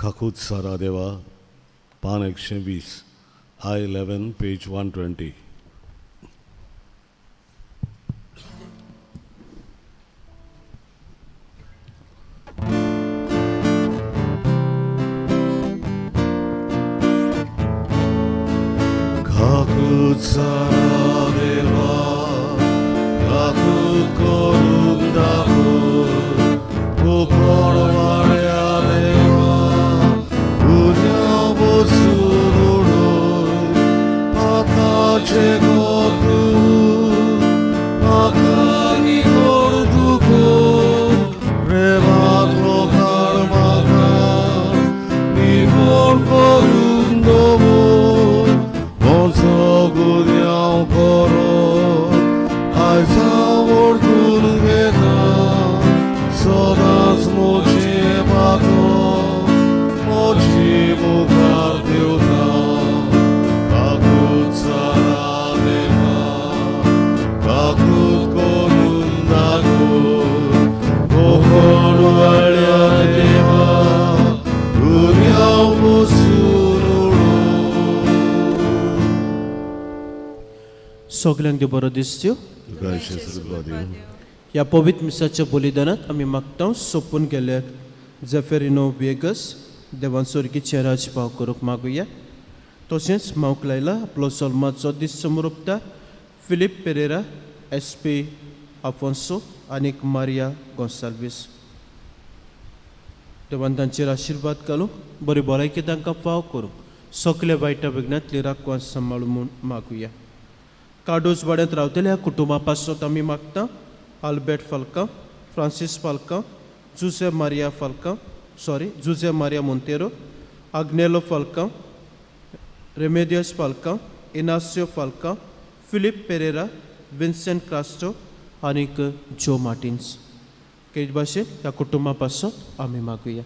काकूत सारा देवा, पान 120, I 11, page 120. काकूत सारा देवा, काकूत करून दाखो, उपरवाड्या देवा, गुन्यांव बसून उडय, पाताचे कोतूक, म्हाका निवळ दुखो, प्रेमाक लोकांक म्हाका निवळ करून दवर, म्हजो गुन्यांव करो, आयज हांव वळखून घेता, सदांच म्हजे पातो, म्हजी मुखार देवता, काकूत सारा देवा, काकूत करून दाखो, कोकण वाड्या देवा, गुन्यांव बसून उडय. सगल्यांक देव बरो दिसत्यो. तुका आशीर्वाद दिवं. ह्या पवित्र मिसाच्या बलिदानात आमी मागता सोंपून गेल्यार जेफेरिनो वेगस देवान स्वर्गीचे राजभाव करूंक मागुया. तशेंच मावक लायला आपलो जल्माचो दीस समरोपता फिलीप पेरेरा, एस पी आफोन्सो आनीक मारिया गोन्साल्वीस, देवान तांचेर आशिर्वाद घालूंक, बरी भलायकी तांकां फाव करूंक, सगल्या वायटा विघ्नांतली राखवान सांबाळूं म्हूण मागुया. कार्डोज वाड्यांत रावतल्या कुटुंबा पासत आमी मागता Albert Falcao, Francis Falcao, Jose Maria Falcao, sorry, Jose Maria Monteiro, Agnelo Falcao, Remedios Falcao, Inacio Falcao, Philip Pereira, Vincent Crasto आनीक जो मार्टिन्स. तेच भाशेन ह्या कुटुंबा पासत आमी मागुया.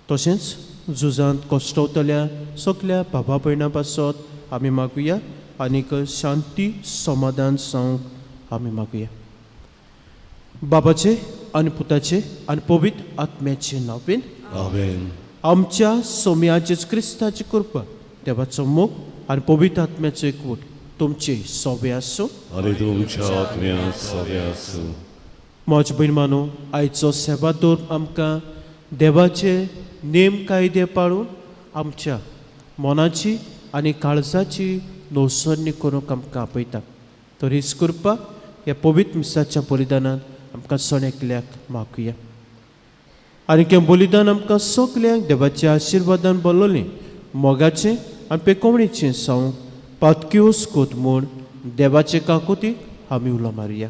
तशेंच झुजांत कश्टवतल्या सगल्या बाबा भयणां पासत आमी मागुया आनीक शांती समाधान सांगूंक आमी मागुया. बाबाचे आनी पुताचे आनी पवित्र आत्म्याचे नांवान. आमेन. आमच्या सोम्या जेजू क्रिस्ताची कृपा, देवाचो मोग आनी पवित्र आत्म्याचो एकवट तुमचे सोबे आसूं. आनी तुमच्या आत्म्या सोबे आसूं. म्हज भयण, आयचो सेवादोर आमकां देवाचे नेम कायदे पाळून आमच्या मनाची आनी काळजाची नवसरणी करूंक आमकां आपयता. तर हीच कृपा ह्या पवित्र मिसाच्या बलिदानान आमकां सण एकल्याक मागुया. आनी हें बलिदान आमकां सगल्यांक देवाच्या आशिर्वादान बरलें मोगाचें आनी पेकोवणेचें सावंक पातक्योस कोत म्हूण देवाचे काकुतीक आमी उलो मारुया.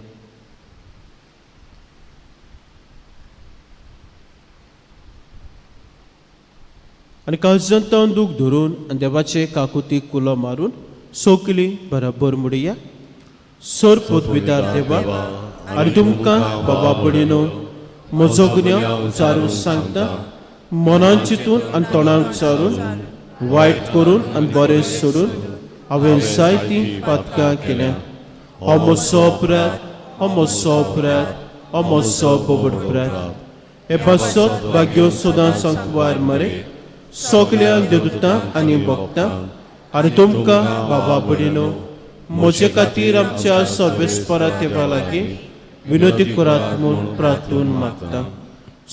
आनी काळजांत दूख धरून आनी देवाचे काकुतीक उलो मारून सोकली बराबर मुडया. सोर पदवीदार देवा, आनी तुमकां बाबा भयणीनो म्हजो गुन्यांव चारून सांगता. मनान चिंतून आनी तोंडाक चारून, वायट करून आनी बरें सोडून हांवें जायतीं पातकां केल्या. हो म्हजो अपराध, हो म्हजो अपराध, हो म्हजो बोबड अपराध. हे पासत भाग्यो सदां सांकवार मरे, सगल्यांक देवदूतां आनी भक्तां आनी तुमकां बाबा भयणीनो म्हजे खातीर आमच्या सर्वेस्परा देवा लागीं विनोती करात म्हूण प्रार्थून मागता.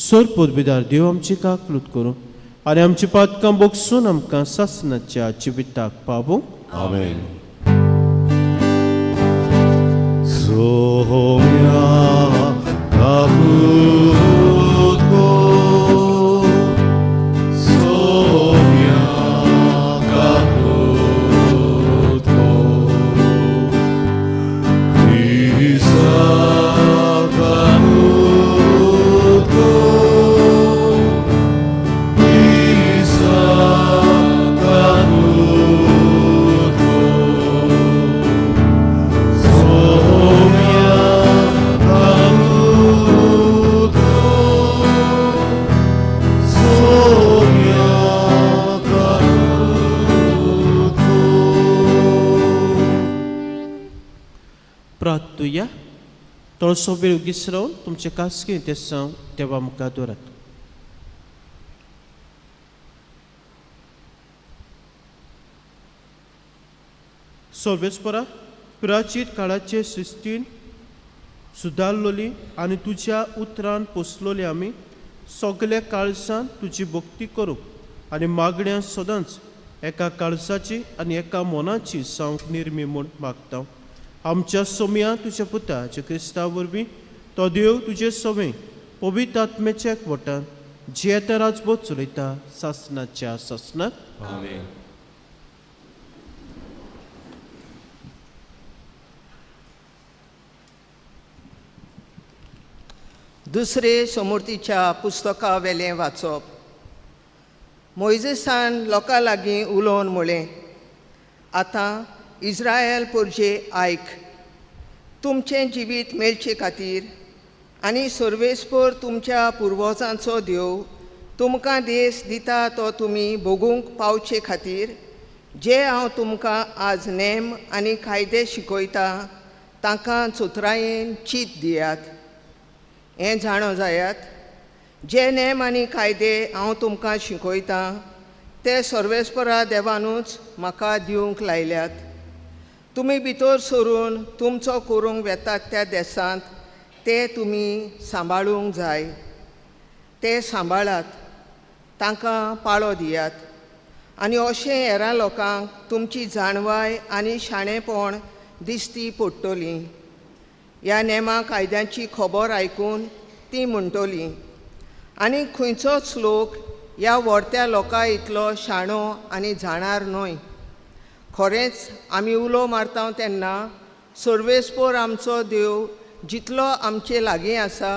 सोर पदवीदार देव आमची काकलूत करूं आनी आमची पातकां बोगसून आमकां सासनाच्या जिविताक पावूं. आमेन. सोम्या काकूत कर, सोम्या काकूत कर, क्रिस्ता काकूत कर, क्रिस्ता काकूत कर, सोम्या काकूत कर, सोम्या काकूत कर. प्रार्थुया. थोडोसो वेळ उगीच रावन तुमचे खासगी तेसांव देवा मुखार दवरात. सर्वेस्परा प्राचीत काळाचे सृश्टीन सुदारलोली आनी तुज्या उतरान पोसलोली आमी सगल्या काळजान तुजी भक्ती करूंक आनी मागण्या सदांच एका काळजाची आनी एका मनाची जावंक निर्मी म्हूण मागता. आमच्या सोमया तुज्या पुता जे क्रिस्ता वरवीं तो देव तुजे सवे पवित्र आत्म्याच्या एकवटान जियेता राजबोध चलयता सासनाच्या सासनाक. आमेन. दुसरे समूर्तीच्या पुस्तका वेलें वाचप. मोयजेसान लोकां लागीं उलोवन म्हळें, आतां इस्रायल पोरजे आयक, तुमचें जिवीत मेळचे खातीर आनी सर्वेस्पर तुमच्या पुर्वजांचो देव तुमकां देश दिता तो तुमी भोगूंक पावचे खातीर जे हांव तुमकां आज नेम आनी कायदे शिकयतां तांकां चतुरायेन चीत दियात. हें जाणो जायात, जे नेम आनी कायदे हांव तुमकां शिकयतां ते सर्वेस्परा देवानूच म्हाका दिवंक लायल्यात. तुमी भितर सरून तुमचो करूंक वेतात त्या देसांत ते तुमी सांबाळूंक जाय. ते सांबाळात, तांकां पाळो दियात आनी अशें हेरां लोकांक तुमची जाणवाय आनी शाणेपण दिसती पडटली. ह्या नेमा कायद्यांची खबर आयकून ती म्हणटली, आनी खंयचोच लोक ह्या व्हडत्या लोकां इतलो शाणो आनी जाणार न्हय. खरेंच आमी उलो मारता तेन्ना सर्वेस्पर आमचो देव जितलो आमचे लागीं आसा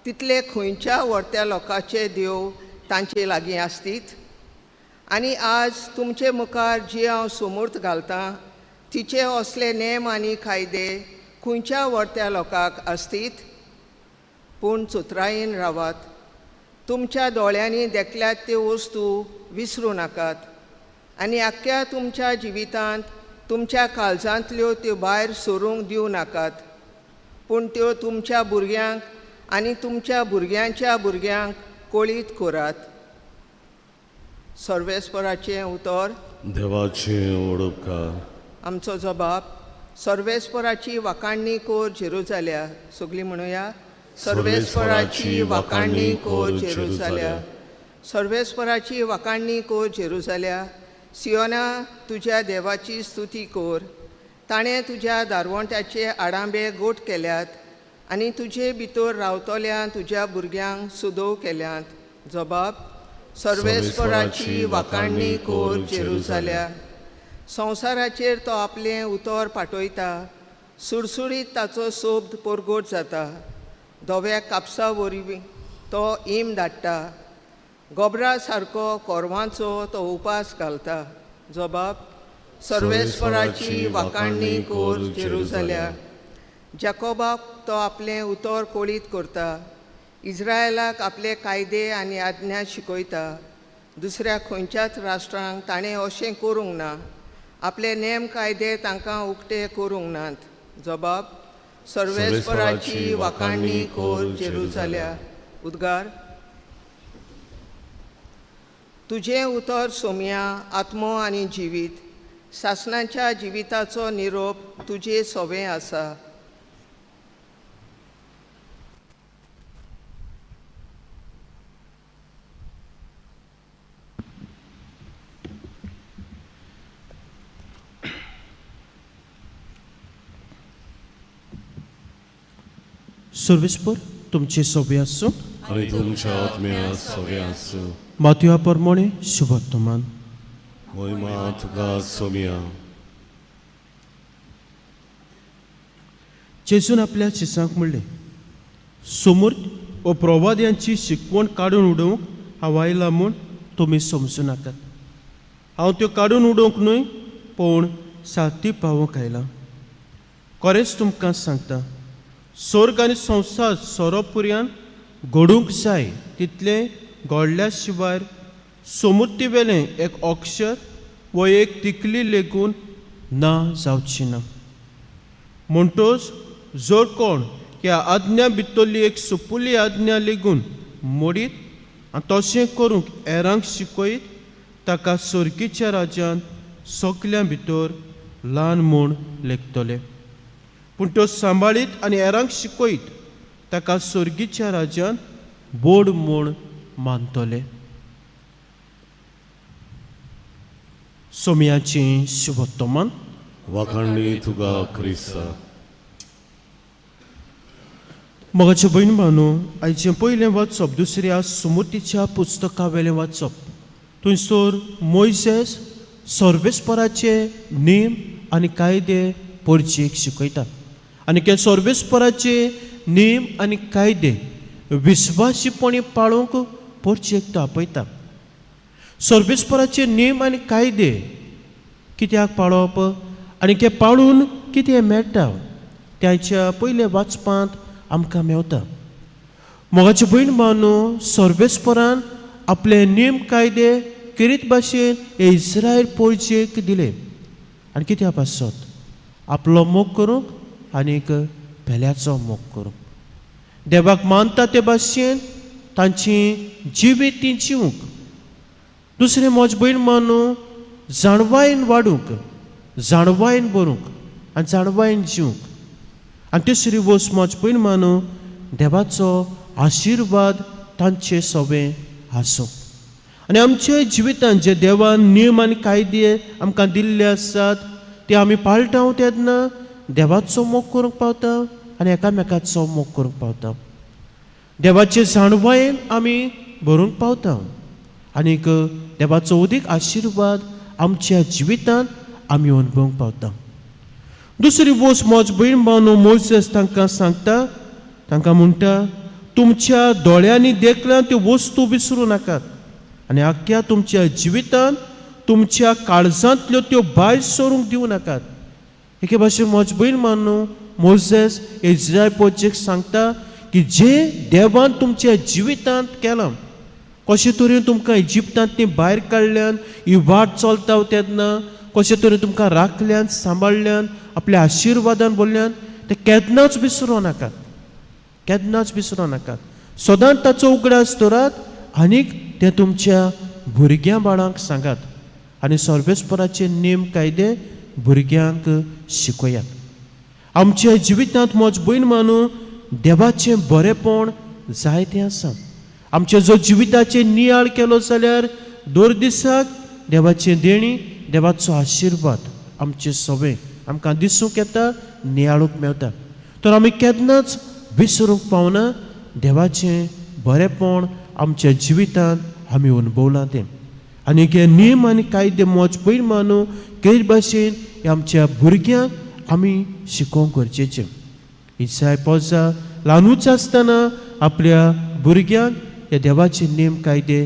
तितले खंयच्या व्हडत्या लोकांचे देव तांचे लागीं आसतीत. आनी आज तुमचे मुखार जी हांव सोमूर्त घालतां तिचे असले नेम आनी कायदे खंयच्या व्हडत्या लोकांक आसतीत. पूण चतुरायेन रावात, तुमच्या दोळ्यांनी देखल्यात त्यो वस्तू विसरूं नाकात आनी आख्ख्या तुमच्या जिवितांत तुमच्या काळजांतल्यो त्यो भायर सरूंक दिवं नाकात, पूण त्यो तुमच्या भुरग्यांक आनी तुमच्या भुरग्यांच्या भुरग्यांक कळीत करात. सर्वेस्पराचें उतर. देवाचें उडपकार. आमचो जबाब. सर्वेस्पराची वाखाणणी कोर जेरुजाल्या. सगळीं म्हणुया, सर्वेस्पराची वाखाणणी कोर जेरुजाल्या. सर्वेस्पराची वाखाणणी कोर जेरुजाल्या. सियोना तुज्या देवाची स्तुती कोर. ताणें तुज्या दारवंट्याचे आडांबे गोट केल्यात आनी तुजे भितर रावतल्या तुज्या भुरग्यांक सुदोव केल्यात. जबाब. सर्वेस्पराची वाखाणणी कोर जेरुजाल्या. संवसाराचेर तो आपलें उतर पाठयता, सुरसुरीत ताचो सोब्द परगट जाता. धव्या कापसा वरवीं तो ईम धाडटा, गोबरा सारको कोरवांचो तो उपास घालता. जबाब. सर्वेस्पराची वाखाणणी कोर जेरुजाल्या. जाकोबाक तो आपलें उतर कळीत करता, इस्रायलाक आपले कायदे आनी आज्ञा शिकयता. दुसऱ्या खंयच्याच राष्ट्रांक ताणें अशें करूंक ना, आपले नेम कायदे तांकां उक्ते करूंक नात. जबाब. सर्वेस्पराची वाखाणणी कोर जेरुजाल्या. उद्गार. तुजें उतर सोमया आत्मो आनी जिवीत, सासणाच्या जिविताचो निरोप तुजे सोवें आसा. सर्वेस्पर तुमचे सोबे आसूं आनी तुमच्या आत्म्या सगळें आसूं. मातया प्रमाणे शुभवर्तमान. महिमा तुका सोमया. जेजून आपल्या शिसांक म्हणलें, सोमूर्त व प्रवाद्यांची शिकवण काडून उडोवंक हांव आयला म्हूण तुमी समजूं नाकात. हांव त्यो काडून उडोवंक न्हय, पूण साती पावोवंक आयलां. खरेंच तुमकां सांगता, स्वर्ग आनी संवसार सोरोप पुरयान घडूंक जाय तितलें घडल्या शिवाय सोमुर्ती वेलें एक अक्षर व एक तिकली लेगून ना जावची ना. म्हणटोच जर कोण ह्या आज्ञा भितरली एक सुपुल्ली आज्ञा लेगून मोडीत आनी तशें करूंक हेरांक शिकयत, ताका सर्गीच्या राज्यांत सगल्यां भितर ल्हान म्हूण लेखतले. पूण त्यो सांबाळीत आनी हेरांक शिकयत ताका सर्गीच्या राज्यांत बोड म्हूण मानतले. सोम्याचें शुभोत्तमान. वाखाणणी तुका क्रिस्ता. मोगाचे भयण भावनो, आयचें पयलें वाचप दुसऱ्या सुमूर्तीच्या पुस्तका वेलें वाचप. थंयसर मोयसेस सर्वेस्पराचे नेम आनी कायदे परजेक शिकयता आनी ते सर्वेस्पराचे नेम आनी कायदे विस्वासीपणी पाळूंक परजेक तो आपयता. सर्वेस्पराचे नेम आनी कायदे कित्याक पाळप आनी ते पाळून कितें मेळटा त्याच्या पयल्या वाचपांत आमकां मेवता. मोगाचे भयण भावनो, सर्वेस्परान आपले नेम कायदे केरीत भाशेन हे इस्रायल पोळजेक दिले आनी कित्या पासत आपलो मोग करूंक आनीक पेल्याचो मोग करूंक, देवाक मानता ते भाशेन तांची जिवीत ती जिवूंक. दुसरें म्हज भयण मानू, जाणवायन वाडूंक, जाणवायन बरूंक आनी जाणवायन जिवूंक. आनी तिसरी वस्त म्हज भयण मानू, देवाचो आशिर्वाद तांचे सवें आसूं. आनी आमच्या जिवितांत जे देवान नेम आनी कायदे आमकां दिल्ले आसात ते आमी पाळटा तेन्ना देवाचो मोग करूंक पावता आनी एकामेकाचो मोग करूंक पावता. देवाचे जाणवायेन आमी भरूंक पावता आनीक देवाचो अदीक आशिर्वाद आमच्या जिवितांत आमी अनुभवूंक पावता. दुसरी वस्त म्हज भयण भावनो, मोयसेस तांकां सांगता, तांकां म्हणटा, तुमच्या दोळ्यांनी देखल्या त्यो वस्तू विसरूं नाकात आनी आख्ख्या तुमच्या जिवितांत तुमच्या काळजांतल्यो त्यो भायर सरूंक दिवं नाकात. एके भाशेन म्हज भयण मानू, मोजेस इस्रायल पोजेक सांगता की जे देवान तुमच्या जिवितांत केलां, कशे तरेन तुमकां इजिप्तांत भायर काडल्यान, ही वाट चलता तेन्ना कशे तरेन तुमकां राखल्यान, सांबाळ्ळ्यान, आपल्या आशिर्वादान बोल्ल्यान, ते केन्नाच विसरूं नाकात, केन्नाच विसरूं नाकात. सदांच ताचो उगडास दवरात आनीक तें तुमच्या भुरग्यां बाळांक सांगात आनी सर्वेस्पराचे नेम कायदे भुरग्यांक शिकयात. आमच्या जिवितांत म्हज भयण मानू, देवाचें बरेपण जायतें आसा. आमच्या जो जिविताचेर नियाळ केलो जाल्यार दर दिसाक देवाचें देणी, देवाचो आशिर्वाद आमचे सवे आमकां दिसूंक येता, नियाळूंक मेळटा. तर आमी केन्नाच विसरूंक पावना देवाचें बरेपण आमच्या जिवितांत आमी अनुभवलां तें. आनी हे नेम आनी कायदे म्हज पयर मानू केर भाशेन हे आमच्या भुरग्यांक आमी शिकोवंक गरजेचें. इसाय पोजा ल्हानूच आसतना आपल्या भुरग्यांक ह्या देवाचे नेम कायदे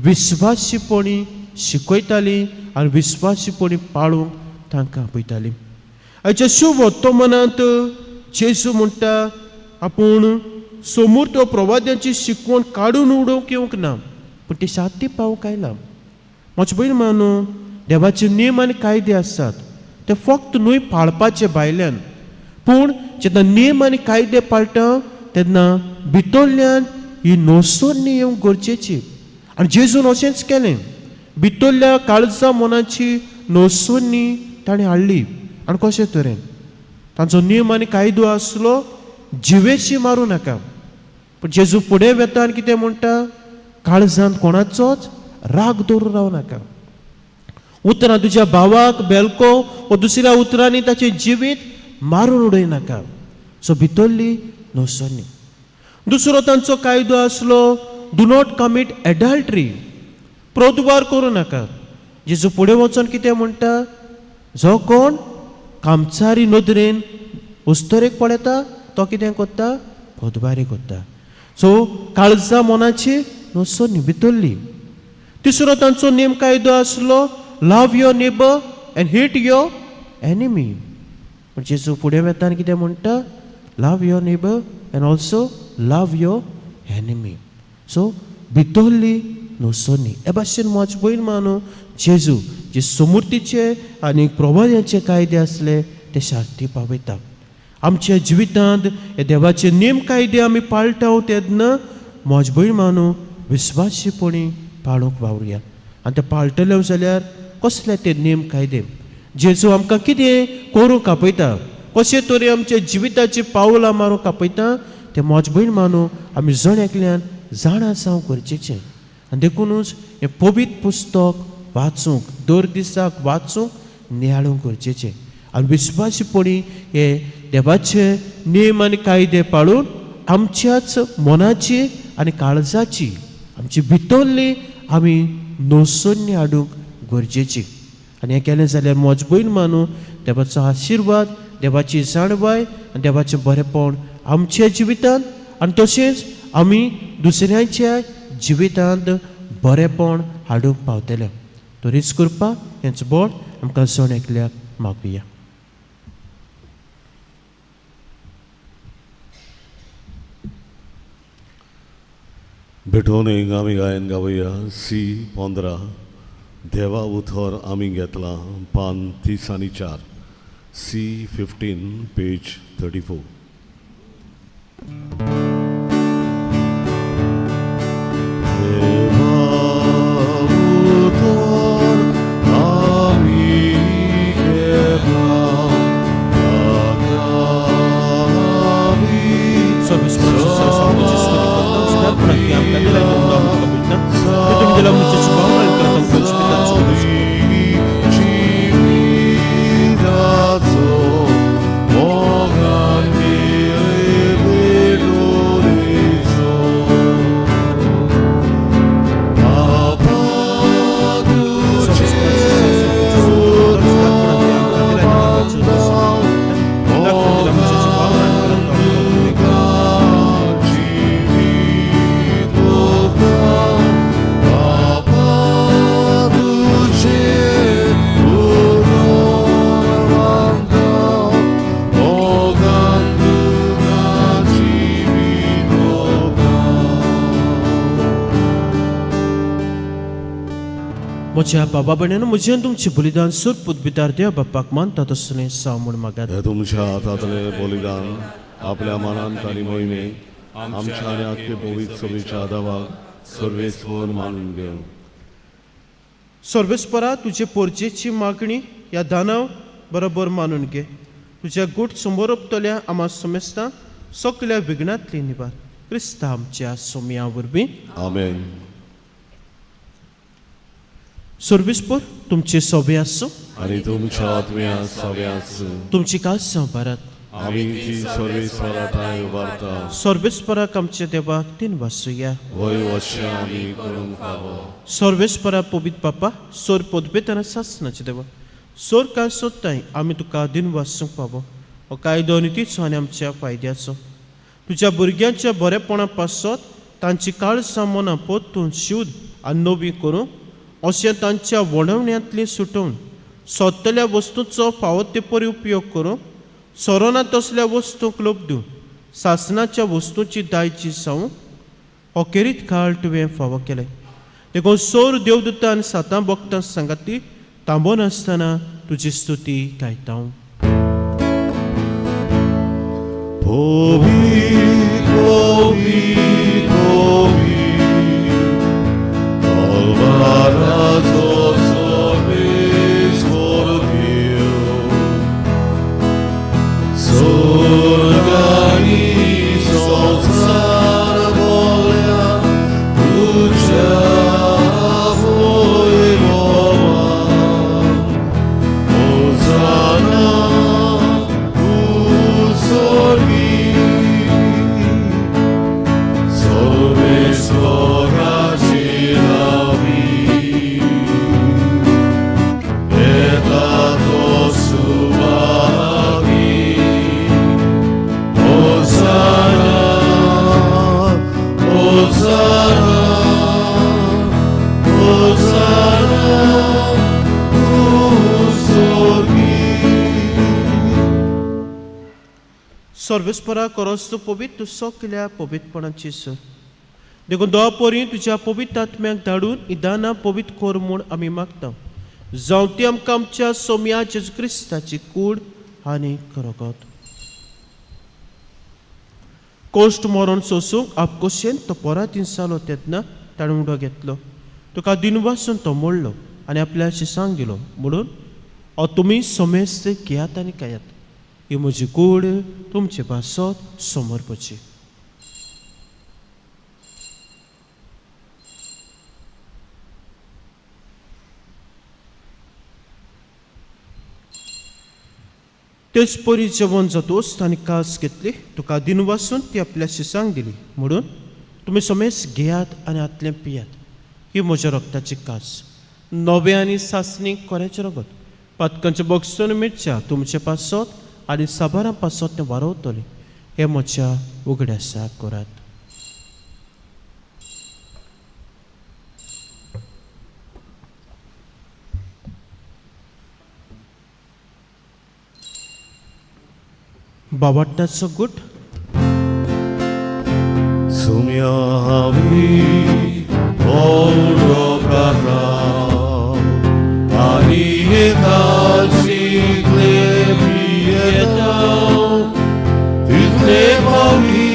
विस्वासीपणी शिकयताली आनी विस्वासीपणी पाळूंक तांकां आपयताली. आयच्या शुभ मनांत जेजू म्हणटा, आपूण समूर्त प्रवाद्यांची शिकवण काडून उडोवंक येवंक ना, पूण ती साती पावूंक आयला. म्हजे भयण मानू, देवाचे नेम आनी कायदे आसात ते फक्त न्हय पाळपाचे भायल्यान, पूण जेन्ना नेम आनी कायदे पाळटा तेन्ना भितरल्यान ही नोसरणी येवंक गरजेची. आनी जेजून अशेंच केलें, भितरल्या काळजा मनाची नोसरणी ताणें हाडली. आनी कशे तरेन तांचो नेम आनी कायदो आसलो, जिवेशी मारूं नाका. पूण जेजू फुडें वेता आनी कितें म्हणटा, काळजांत कोणाचोच राग दवरून रावं नाका. उतरां तुज्या भावाक बेलको वा दुसऱ्या उतरांनी ताचें जिवीत मारून उडय नाका. सो भितरली नोसरणी. दुसरो तांचो कायदो आसलो, do not commit adultery, प्रोद्वार करूं नाका. जेजू फुडें वचोन कितें म्हणटा, जो कोण कामचारी नदरेन उस्तरेक पळयता तो कितें करता, पोदवारी करता. सो काळजा मनाची नोसरणी भितरली. तिसरो तांचो नेम कायदो आसलो, love your neighbour and hate your enemy. पूण जेजू फुडें वेता आनी कितें म्हणटा, love your neighbour and also love your enemy. So भितरली नोसरणी. हे भाशेन म्हज भयण मानू, जेजू जे समूर्तीचे आनी प्रवाद्याचे कायदे आसले ते सारती पावयता. आमच्या जिवितांत हे देवाचे नेम कायदे आमी पाळटा तेन्ना म्हज भयण मानू, विस्वासीपणी पाळूंक वावरुया. आनी ते पाळटले जाल्यार कसले ते नेम कायदे जेजू आमकां कितें करूंक आपयता, कशे तरेन आमच्या जिविताची पावलां मारूंक आपयता तें म्हज भयण मानू आमी जण एकल्यान जाणा जावंक गरजेचें. आनी देखुनूच हें पवित्र पुस्तक वाचूंक, दर दिसाक वाचूंक, नियाळूंक गरजेचें. आनी विस्वासीपणी हे देवाचे नेम आनी कायदे पाळून आमच्याच मनाची आनी काळजाची आमची भितरली आमी नोसन्य हाडूंक गरजेची. आनी हें केलें जाल्यार म्हज भयण मानू देवाचो आशिर्वाद, देवाची जाणवाय आनी देवाचें बरेंपण आमच्या जिवितांत आनी तशेंच आमी दुसऱ्यांच्या जिवितांत बरेंपण हाडूंक पावतले. तरीच करपा हेंच बळ आमकां जण एकल्याक मागुया. भेटोवन एक आमी गायन गावया सी 15 देवा उथर आमी घेतला पान 34 सी 15 पेज 34. देवा उतर आमी घेतला ताका आमी जिविताचो मोगान भेटोवणेचो बापा तुजे म्हज्या बाबा भयणांनो, म्हजें आनी तुमचें बलिदान सोदपूत भितर देव बापाक मानता तसलें जावं म्हूण मागात. हे तुमच्या हातांतले बलिदान आपल्या मनांत आनी मोहिमे आमच्या आनी आख्खे पवित्र सभेच्या आदावाक सर्वेस्वर मानून घेवं. सर्वेस्परा, तुजे पोरजेची मागणी ह्या दानाव बरोबर मानून घे. तुज्या गूट समोर ओपतल्या आमा समेस्तां सगल्या विघ्नांतली निवार क्रिस्ता आमच्या सोमया वरवीं. आमेन. सर्वेस्पर तुमचे सोबे आसूं आनी तुमच्या आत्म्या सगळ्या आसूं. तुमची काळजां उबारात. आमी ती सर्वेस्वरा ठांय उबारता. सर्वेस्पराक आमच्या देवाक तीन वासुया. वय वश्य आमी करूंक फावो. सर्वेस्परा पवित्र बापा, सोर पदवेताना सासनाचे देवा, सोर कांय सोदताय आमी तुका दिन वासूंक फावो. हो कायदो नितीचो आनी आमच्या फायद्याचो. तुज्या भुरग्यांच्या बरेपणा पासत तांची काळजां मनां परतून शुद्ध आनी नवी करूंक, अशें तांच्या वणवण्यांतली सुटोवन सोदतल्या वस्तूचो फावो ते परी उपयोग करूंक, सोरोना तसल्या वस्तूंक लोप दिवन सासनाच्या वस्तूची दायची जावंक हो खेरीत काळ तुवें फावो केलें. देखून सोर देवदूतान आनी सातां भक्तां सांगाती थांबोनासतना तुजी स्तुती गायता. पवित्र पवित्र पवित्र तलवाराचो सर्वेस्पर देव, स्वर्ग आनी संवसार भरल्या तुज्या वैभवान. होजाना उत्सर्गी, सर्वेस्पराची नावी, येता तो सुभागी. होजाना होजाना होजाना उत्सर्गी. सर्वेस्परा करस पवित्र सगल्या पवित्रपणाची सर. देखून दो परी तुज्या पवित्र आत्म्याक धाडून इदाना पवित्र कर म्हूण आमी मागता. जावं ती आमकां आमच्या सोम्या जेजू क्रिस्ताची कूड आनी रगत. कोश्ट मरण सोसूंक आपकोशेन तो परातीन जालो तेन्ना ताणें उडो घेतलो, तुका दिनवासून तो मोडलो आनी आपल्या शिसांक दिलो म्हणून ओ तुमी समेस्त घेयात आनी खायात. ही म्हजी कूड तुमचे पासत समर्पची. तेच परी जेवण जातोच तांणी कास घेतली, तुका दिनवासून ती आपल्या शिसांक दिली म्हणून तुमी समेस घेयात आनी हातलें पियात. ही म्हज्या रक्ताची कास, नवें आनी सासणी कोऱ्याचें रगत, पातकांचें बगसून मिरच्या तुमचे पासत आनी साबारां पासत तें वारवतलें. हें म्हज्या उगडासाक करात. बाबाट्टाचो गुट. सुम्या हांवें होडो प्रार्थना आनी एकाशिकले पियेता तितले पावटी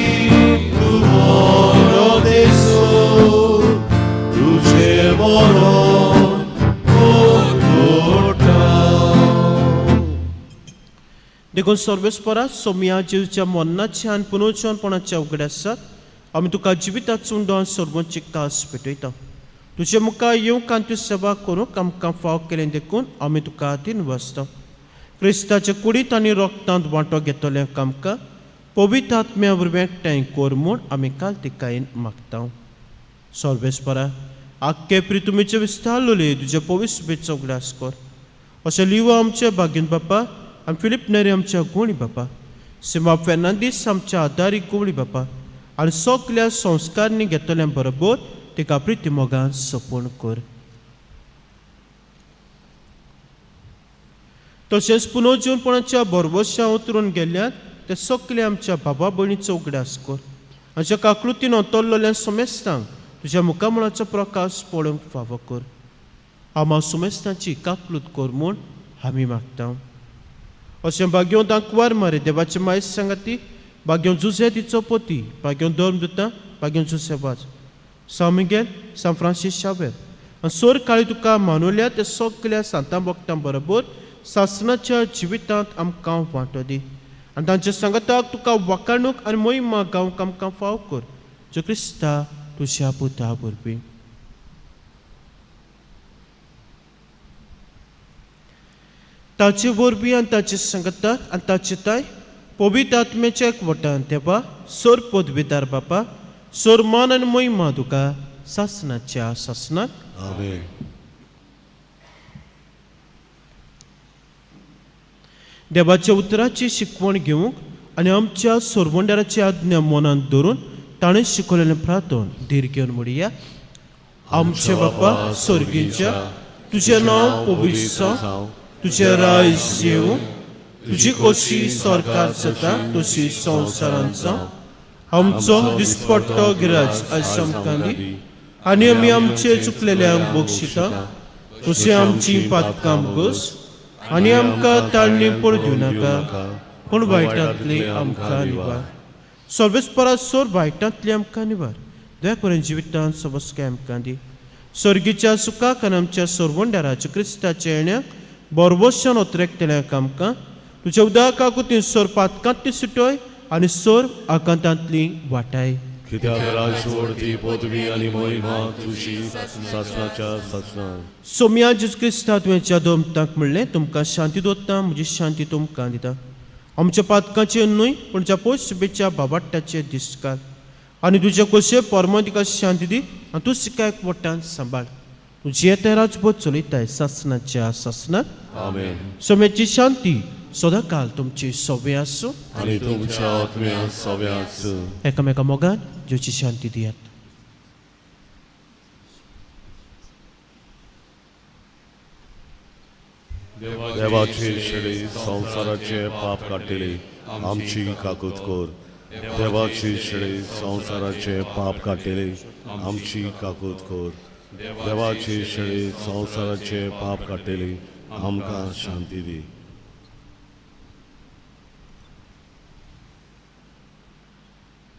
तूं बरो देसो तुजें मरण कोटा. देखून सर्वेस्परा सोमया जेजूच्या मरणाच्या आनी पुनर्जीवनपणाच्या उगडासाक आमी तुका जिविताचो उंडो आनी सर्वांची कास पेटयता. तुजे मुखार येवंक आनी तुजी सेवा करूंक आमकां फाव केलें देखून आमी तुका दिनवासता. क्रिस्ताच्या कुडींत आनी रोगतांत वांटो घेतल्यांक आमकां पवित्र आत्म्या वरवीं एकठांय कर म्हूण आमी कालतिकायेन मागता. सर्वेस्परा आख्खे प्रितुमीचे विस्तारलोले तुजे पवित्र बेचो उगडास कर. अशें लिवो आमच्या भाग्यन बापा आनी फिलीप नेरी आमच्या गुणी बापा, सिमा फेर्नांदीस आमच्या आदारी गुवळी बापा आनी सगल्या संस्कारांनी घेतल्या बरोबर तिका प्रिती मोगान सपण कर. तशेंच पुनर्जीवनपणाच्या भरवश्या उतरून गेल्ल्यान ते सगळे आमच्या बाबा भयणीचो उगडास कर. आमच्या काकृतीन अंतरलेल्या समेस्तांक तुज्या मुखामळाचो प्रकाश पळोवंक फावो कर. आमा सुमेस्तांची काकलूत कर म्हूण आमी मागता. अशें भाग्यों दांकवार मारे देवाचे मायस सांगाती, भाग्यों जुझे तिचो पोती, भाग्यों धर्म दिता, भाग्यों जुझे वाज, सान मिगेल, सान फ्रांसीस शावेर आनी सोर काळी तुका मानुल्या ते सगल्या सांतां भक्तां बरोबर सासणाच्या जिवितांत आमकां वांटो दी आनी तांच्या सांगाताक तुका वाकाणूक आनी मोहिमा गावंक आमकां फाव कर, जो क्रिस्ता तुज्या पुता वरवीं. ताचे वरवीं आनी ताचे सांगाताक आनी ताचे ताय पवित्र आत्म्याच्या एकवटान देवा सोर पदवीदार बापा सोर मान आनी मोहिमा तुका सासणाच्या सासणाक. आमेन. देवाच्या उतराची शिकवण घेवंक आनी आमच्या सोरवंडाराची आज्ञा मनांत धरून ताणें शिकवलेलें प्रार्थन धीर घेवन म्हणया. आमचे बापा स्वर्गीच्या, तुजें नांव पवित्र जावं, तुजें राज येवं, तुजी कशी सरकार जाता तशी संवसारांत जावं. आमचो दिसपट्टो गिराज आयज आमकां दी आनी आमी आमचे चुकलेल्यांक बक्षिता तशी आमची पातकां बस आनी आमकां ताळणी पड दिवं नाका, पूण वायटांतली आमकां निवार. सर्वेस्परा सोर वायटांतली आमकां निवार, दया करून जिवितांत सबसकाय आमकां दी. सर्गीच्या सुखाक आनी आमच्या सरवंडाराच्या क्रिस्ताच्या येण्याक बरवशान ओतरेकतल्यांक आमकां तुज्या उदकाकूय सोर पातकांतली सुटय आनी सोर आकांतांतली वाटाय. कित्याक राजवडती पदवी आनी मोहिमा तुजी सासणाच्या सासणाक. सोमया जेजू क्रिस्ता तुवें ज्या दोमतांक म्हणलें, तुमकां शांती दवरता, म्हजी शांती तुमकां दिता. आमच्या पातकाचेर न्हय पूण ज्या पोशबेच्या बाबाट्याचे दिसकार आनी तुज्या कोशे परमा तिका शांती दी आनी तूं तिका एकवटान सांबाळ. तूं जियेता राजभर चलयताय सासणाच्या सासणाक. आमेन. सोम्याची शांती सदांकाल तुमची सोबे आसूं आनी तुमच्या आत्म्या सव्याच. एकामेका मोगान जेवची शांती दियात. देवाचे शेळी संवसाराचे पाप काडटली आमची काकूत कर. देवाची शेळी संवसाराचे पाप काडटली आमची काकूत कर. देवाची शेळी संवसाराचे पाप काडटली आमकां शांती दी.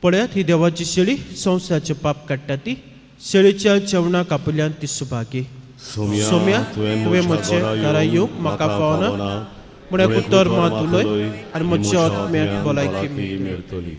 पळयात ही देवाची शेळी संवसाराचे पाप काडटा ती शेळीच्या जेवणाक आपल्यान ती सुभागी. सोम्या, तुवें म्हजे घरा येवंक म्हाका फावना, पूण एक उतर मात उलय आनी म्हज्या आत्म्याक भलायकी मेळटली. मेळटली.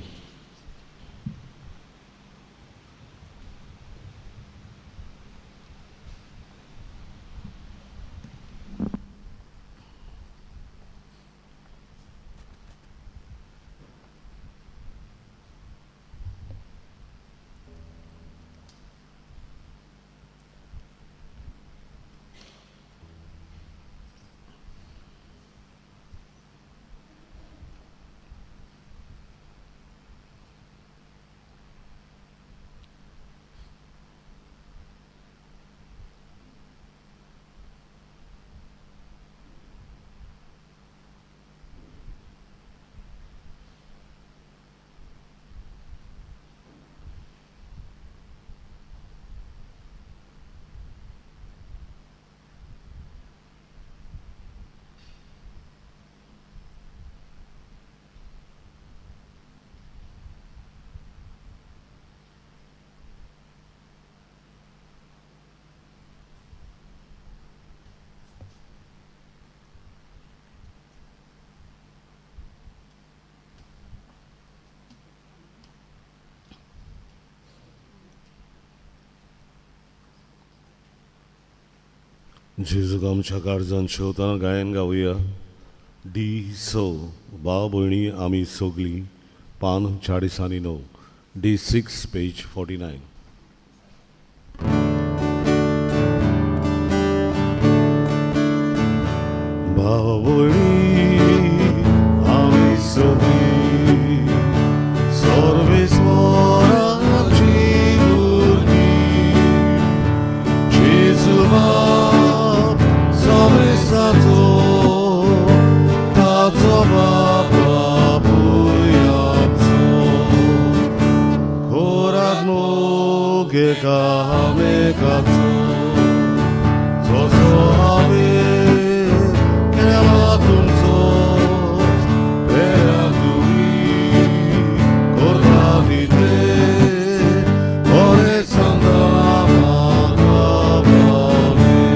जेजूक आमच्या काळजान शेवतना गायन गावया. डी स, भाव भयणी आमी सगलीं, पान 49, D6 page 49. भाव भयणी आमी सगलीं सर्वेस्वराची भुरगीं, जेजू बाप समेस्ताचो, ताचो बाप बापूय आमचो, खोराक मोग एकामेकाचो, जसो हांवें केला तुमचो, पेरा तुमी करता तितलें, बरें सांगा म्हाका पावलें.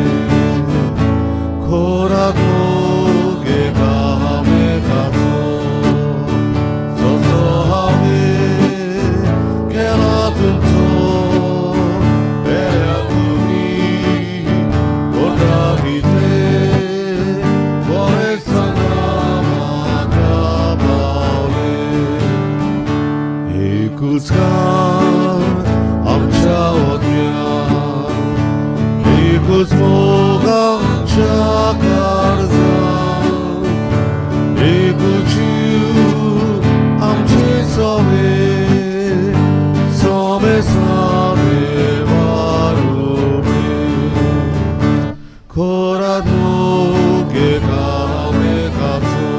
खोराक मोग एकामेकाचो, जसो हांवें केला तुमचो, पेरा तुमी करता तितलें, बरें सांगा म्हाका पावलें. एकूच काम आमच्या ओत्म्यान, एकूच मोग आमच्या काळजान, एकूच जीव आमचे सोमे, सोमे देवा रुपे. खोरात मोग एकामेकाचो,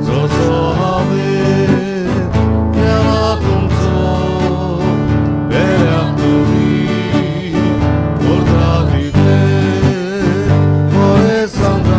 जसो हांवें केला तुमचो, पेऱ्याक तुमी करता तितलें, बरें सांगा.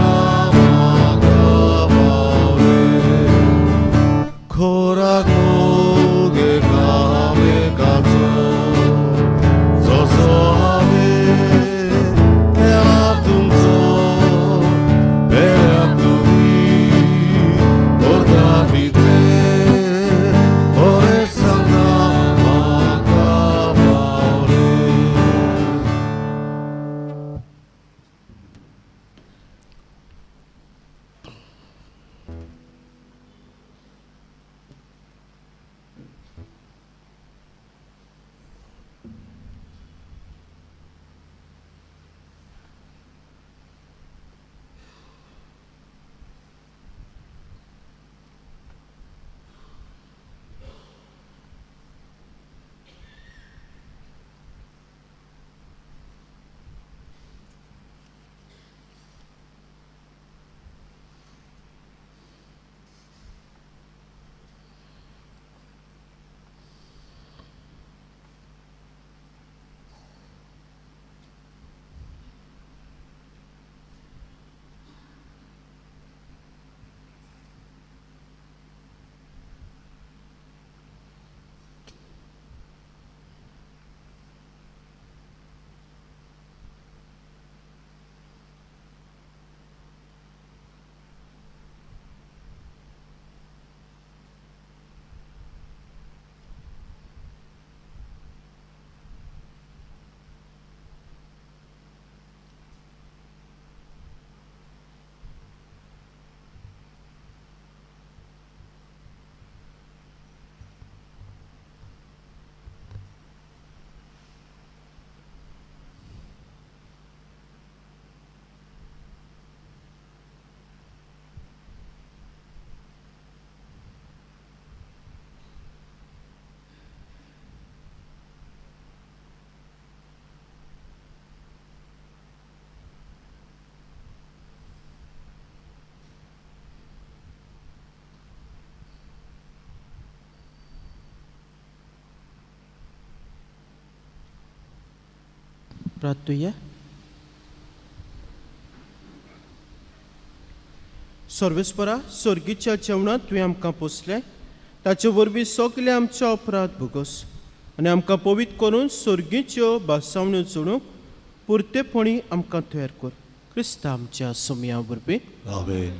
प्रार्थुया. सर्वेस्परा, सर्गीच्या जेवणांत तुवें आमकां पोसलें, ताचे वरवीं सगळे आमचे अपराध भोगोस आनी आमकां पवित्र करून सर्गीच्यो भासावण्यो चडूंक पुरतेपणी आमकां तयार कर, क्रिस्ता आमच्या सोमया वरवीं. आमेन.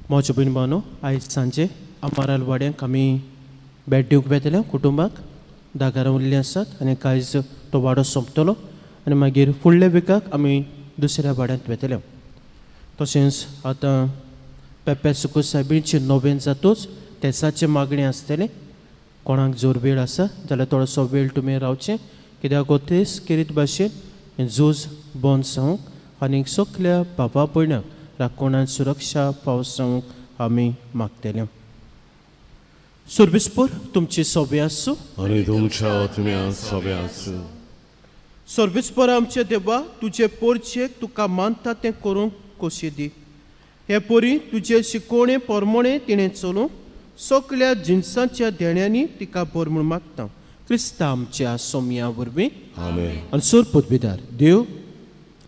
म्हज्या भयण भावनो, आयज सांजे आमाराल वाड्यांक आमी भेट दिवंक वेतले. कुटुंबाक 10 घरां उरलीं आसात आनी आयज तो वाडो सोंपतलो आनी मागीर फुडल्या विकाक आमी दुसऱ्या वाड्यांत वेतले. तशेंच आतां पेप्या सुकू सायबीची नोवेन जातूच तेसाचें मागणें आसतलें. कोणाक जर वेळ आसा जाल्यार थोडोसो वेळ तुमी रावचें, कित्याक हो तेस केरीत भाशेन हें झूज बंद जावंक आनी सगल्या बाबा भयणांक राखणान सुरक्षा फावो जावंक आमी मागतले. सर्वेस्पर तुमची सोबे आसूं. आनी तुमच्या आत्म्या सोबे आसूं. सर्वेस्पर आमच्या देवा, तुजे पोरचेक तुका मानता तें करूंक खोशी दी. हे परी तुजे शिकोवणे पोरमोणे तिणें चलूंक सगल्या जिनसांच्या देण्यांनी तिका भर म्हूण मागता, क्रिस्ता आमच्या सोमया वरवीं. आमेन. आनी सोर पदवीदार देव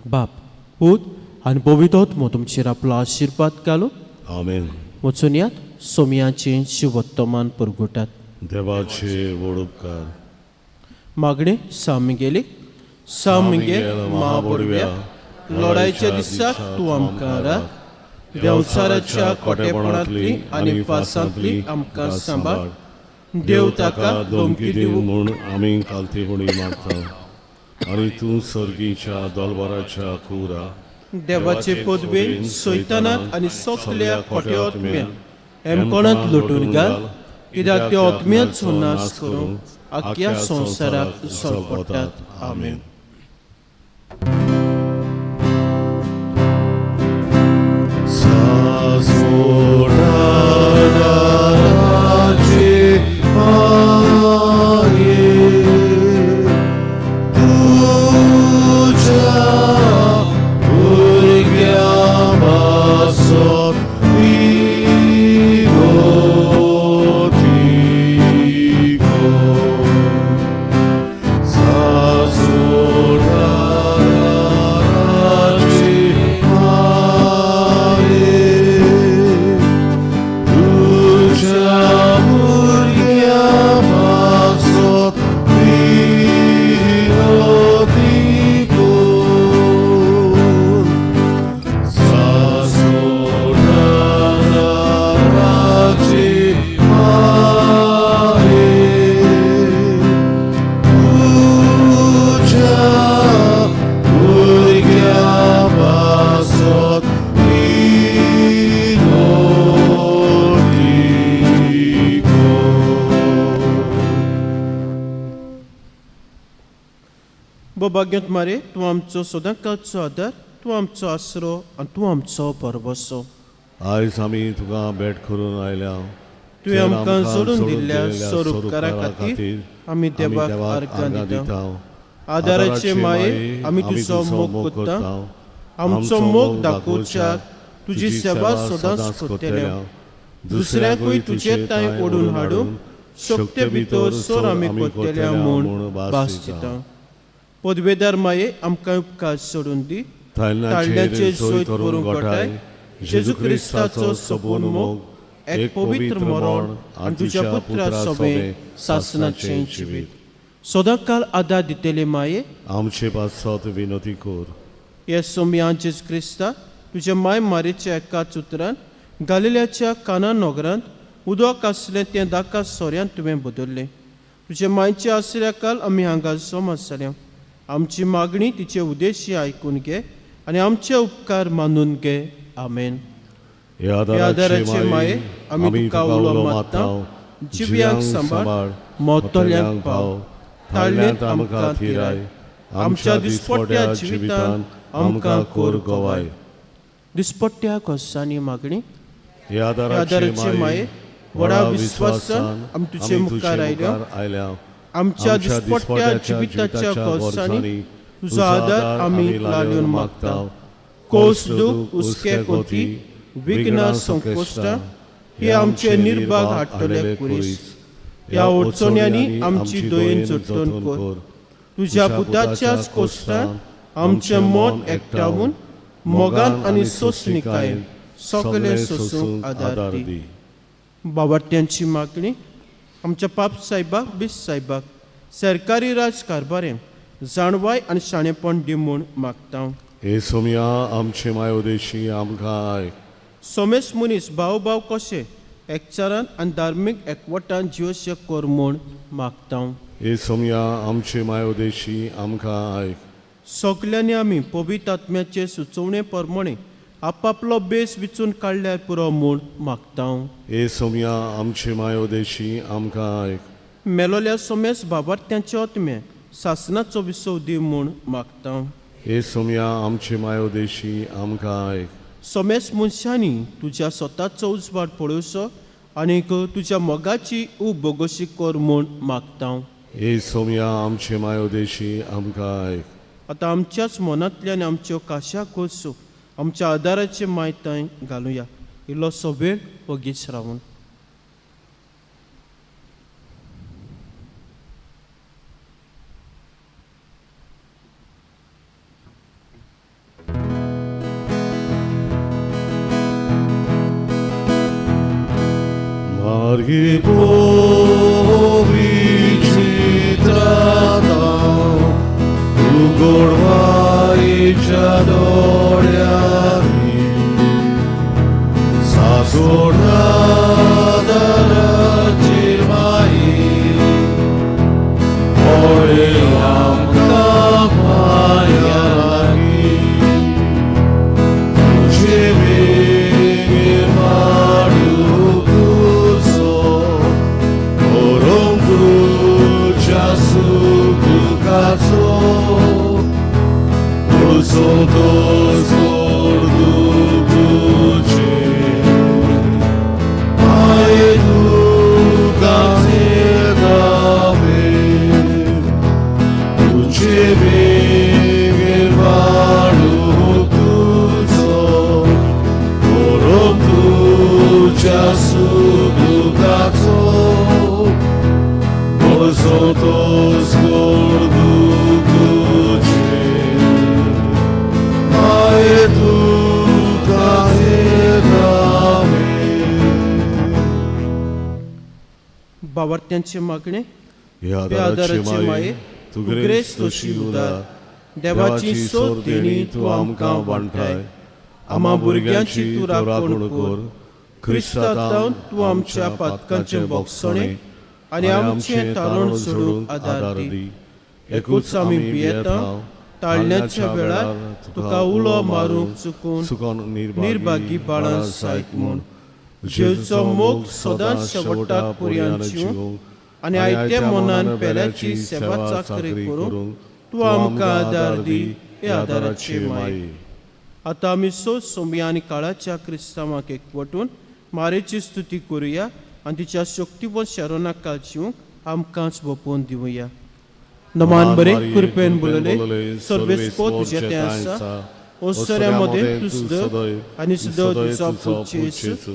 बाप, पूत आनी पवित्र तुमचेर आपलो आशिर्वाद घालूं. आमेन. वचून यात, सोमयाचें शिवोत्तमान परगुटात. देवाचे व्हड उपकार. मागणें. सामगेलीक सामगेल महाबोडव्या, लढायच्या दिसाक तूं आमकां राख. देंवचाराच्या खोटेपणांतली आनी फासांतली आमकां सांबाळ. देव ताका धमकी दिवं म्हूण आमी कालतेपणी मागता आनी तूं सर्गीच्या दोलबराच्या कुरा देवाचे पदवेन सैतानाक आनी सगल्या खोट्या आत्म्यांक हेमकोणांत लोटून घाल, कित्याक त्या आत्म्याचो नाश करूंक आख्या संवसाराक उसळ पडटात. आमेन. सासोडाराचे माये, तुझ्या भुरग्यां पासत विनोती कर. सासोडाराचे माये, तुझ्या भुरग्यां पासत विनोती कर. सासोडाराचे माये, तुझ्या भुरग्यां पासत विनोती कर. भाग्यांत मारे, तूं आमचो सदांकाळचो आदार, तूं आमचो आसरो आनी तूं आमचो परबसो. आयज आमी तुका भेट करून आयल्या. तुवें आमकां जोडून दिल्ल्या सर उपकारा खातीर आमी देवाक आर्गां दिता. आदाराचे माये, आमी तुजो मोग करता. आमचो मोग दाखोवच्याक तुजी सेवा सदांच करतले. दुसऱ्यांकूय तुजे तांय ओडून हाडूंक शक्ते भितर सर आमी करतले म्हूण भास दिता. पदवेदार माये, आमकां उपकार सोडून दी. ताळ्याचेर सोय करून गोठाय जेजू क्रिस्ताचो सबून मोग, एक पवित्र मरण आनी तुज्या पुत्रा सोबे सासनाचें जिवीत सदांकाल आदार दितले माये, आमचे पासत विनोती कर. हे सोमया जेजू क्रिस्ता, तुज्या माय मारेच्या एकाच उतरान गालिल्याच्या काना नगरांत उदक आसलें तें दाका सोऱ्यान तुवें बदल्लें. तुजे मायचे आसल्या काल आमी हांगा जमा जाल्या. आमची मागणी तिचे उद्देशी आयकून घे आनी आमचे उपकार मानून घे. आमेन. ह्या आदाराचे माये, आमी तुका उलो मारता. जिव्यांक सांबाळ, मोतल्यांक पाव, ताळ्यांत आमकां थिराय, आमच्या दिसपट्ट्या जिवितान आमकां कोर गवाय. दिसपट्ट्या गोसांनी मागणी. ह्या आदाराचे माये, व्हडा विस्वासान आमी तुजे मुखार आयल्या. आमच्या दिसपट्ट्या जिविताच्या गोसांनी तुजो आदार आमी लाल्यून मागता. कोस, दूख, हुस्के, कोती, विघ्न, संकोश्टां हे आमचे निर्भाग हाडटले कुरीस. ह्या अडचण्यांनी आमची दयेन जतन कर. तुज्या पुताच्याच कोश्टान आमचें मन एकठावन मोगान आनी सोंसणिकायेन सगळें सोंसूंक आदार दी. बाबाट्यांची मागणी आमच्या पाप सायबाक बीस सायबाक सरकारी राज कारभारें जाणवाय आनी शाणेपण दी म्हूण मागता. हे सोमया आमचे मायोदेशी आमकां आयक. सोमेस मनीस भाव भाव कशे एकचारान आनी धार्मीक एकवटान जिवशे कर म्हूण मागता. हे सोमया आमचे मायोदेशी आमकां आयक. सगल्यांनी आमी पवित्र आत्म्याचे सुचोवणे प्रमाणे आपापलो बेस विचून काडल्यार पुरो म्हूण मागता. हे सोमया आमचे मायोदेशी आमकां आयक. मेलोल्या सोमेस बाबार्थ्यांचे आत्मे सासनाचो विसव दी म्हूण मागता. हे सोमया आमचे मायोदेशी आमकां आयक. सोमेस मनशांनी तुज्या स्वताचो उजवाड पळोवचो आनीक तुज्या मोगाची उब बोगोशी कर म्हूण मागता. हे सोमया आमचे मायोदेशी आमकां आयक. आतां आमच्याच मनांतल्यान आमच्यो काशा कोसो आमच्या आदाराचे मायताय घालुया. इल्लोसो वेळ वगीच रावून. मार्गी पोवी चित्राता उगोडवाईच्या दोळ्यांनी सासोडा दराची माई पळे आमकां माया लागीं तुझे बेगीन वाडूं तुजो करूंक तुज्या सुखाचो पुळसो तो तुझे माये तुका दावे तुझे बेगीन वाडूं तुजो करूंक तुज्या सुखाचो पुळसो तो तुझे माये तुका दावे. बाबार्थ्यांचे मागणे. ह्या ह्या आदाराचे माये तूं ग्रेस्त तशी उदार देवाची सोद देणी तूं आमकां वांटाय. आमा भुरग्यांची तूं राखण कर. क्रिस्तांत तूं आमच्या पातकांचें बोगसणें आनी आमचें तारण सोडूंक आदार दी. एकूच आमी भियेता ताळण्याच्या वेळार तुका उलो मारूंक चुकून निर्भागी बाळां सायत म्हूण. जेवचो मोग सदांच शेवटाक पर्यंत जिवूंक आनी आयत्या मनान पेल्याची सेवा चाकरी करूंक तूं आमकां आदार दी. हे आदाराचे माये. आतां आमी सोद सोमया आनी काळाच्या क्रिस्तांवाक एकवटून मारेची स्तुती करुया आनी तिच्या शक्तीवंत शरणाक जिवंक आमकांच बपोवन दिवया. नमान बरे कृपेन बोलले सर्वेस्पो तुजें तें आसा. ओसऱ्या मदें तूं सदैव आनी सदैव तुजो पूत जेजू.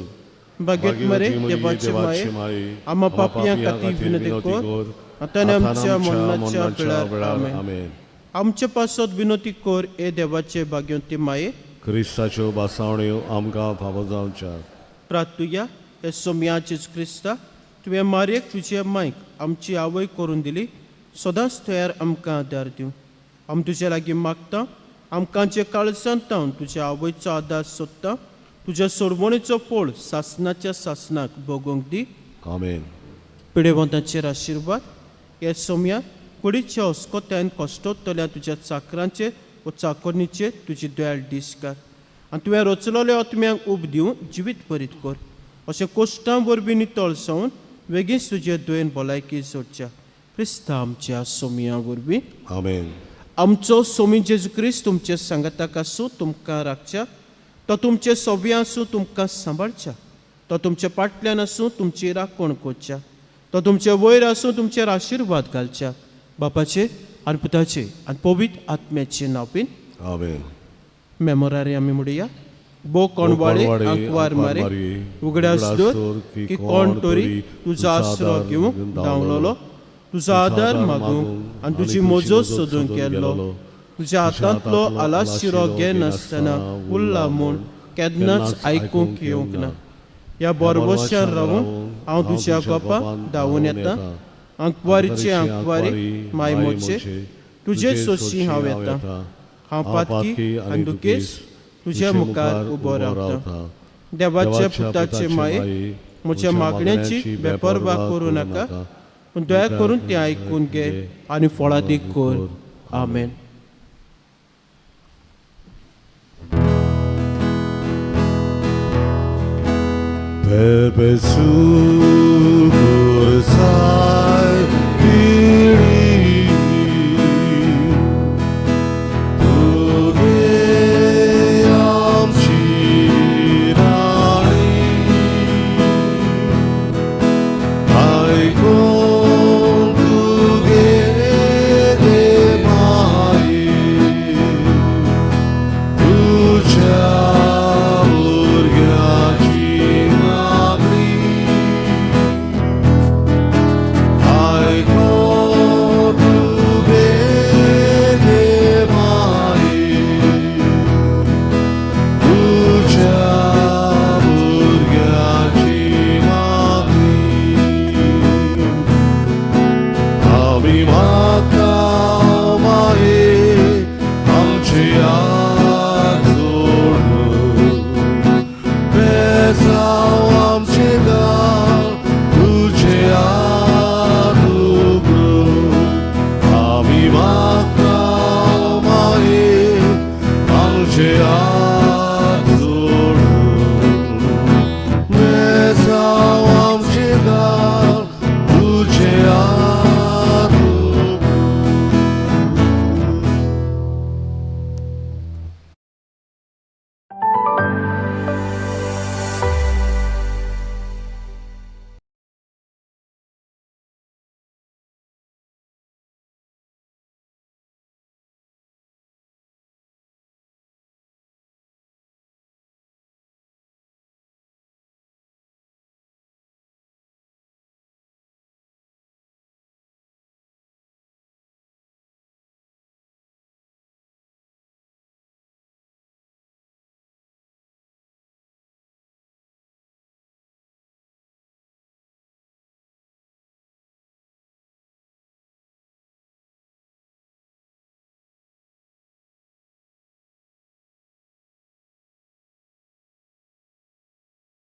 भाग्यत मरे देवाचे माये आमा पापयां खातीर विनंती कर आतां आनी आमच्या मरणाच्या वेळार. आमेन. आमचे पासत विनंती कर हे देवाचे भाग्यवंती माये. क्रिस्ताच्यो बासावण्यो आमकां फावो जावच्या. प्रार्थुया. हे सोमया जेजू क्रिस्ता तुवें मारयेक तुजे मायक आमची आवय करून दिली. सदांच तयार आमकां आदार दिवं. आमी तुजे लागीं मागता आमकां जे काळजांत तावन तुज्या आवयचो आदार सोदता तुज्या सोडवणेचो पोळ सासनाच्या सासनाक भोगोवंक दी. आमेन. पिडेवंतांचेर आशिर्वाद. हे सोमया कुडीच्या अस्कोत्यान कश्टोतल्या तुज्या चाकरांचेर व चाकोरणीचेर तुजी दयाळ दीस कर आनी तुवें रचलोल्या आत्म्यांक उब दिवन जिवीत बरीत कर. अशें कोश्टां वरवीं नितळ जावन वेगींच तुजे दयेन भलायकी जोडच्या क्रिस्ता आमच्या सोमया वरवीं. आमेन. आमचो सोमी जेजू क्रिस्त तुमचे सांगाताक आसूं तुमकां राखच्या. तो तुमचे सोबी आसूं तुमकां सांबाळच्या. तो तुमचे पाटल्यान आसूं तुमची राखण करच्या. तो तुमचे वयर आसूं तुमचेर आशिर्वाद घालच्या. बापाचे आनी पुताचे आनी पवित्र आत्म्याचे नांवान. आमेन. मेमोरारी आमी म्हणुया. बो कोणवाळे आंकवार मारे उगडास दवर की कोण तरी तुजो आसरो घेवंक धांवलोलो. तुजो आदार मागूंक आनी तुजी मजत सोदूंक गेल्लो तुज्या हातांतलो आलाशिरो घेनासतना उरला म्हूण केन्नाच आयकूंक येवंक ना. ह्या बोरवशान रावून हांव तुज्या गोपां धांवून येता. आंकवारीचे आंकवारी माय मोचे तुजे सोशी हांव येता. हांव पातकी आनी दुखेस तुज्या मुखार उबो रावता. देवाच्या पुताचे माये म्हज्या मागण्याची बेपर्वा करूं नाका, पूण दया करून तें आयकून घे आनी फळादीक कर. आमेन. Per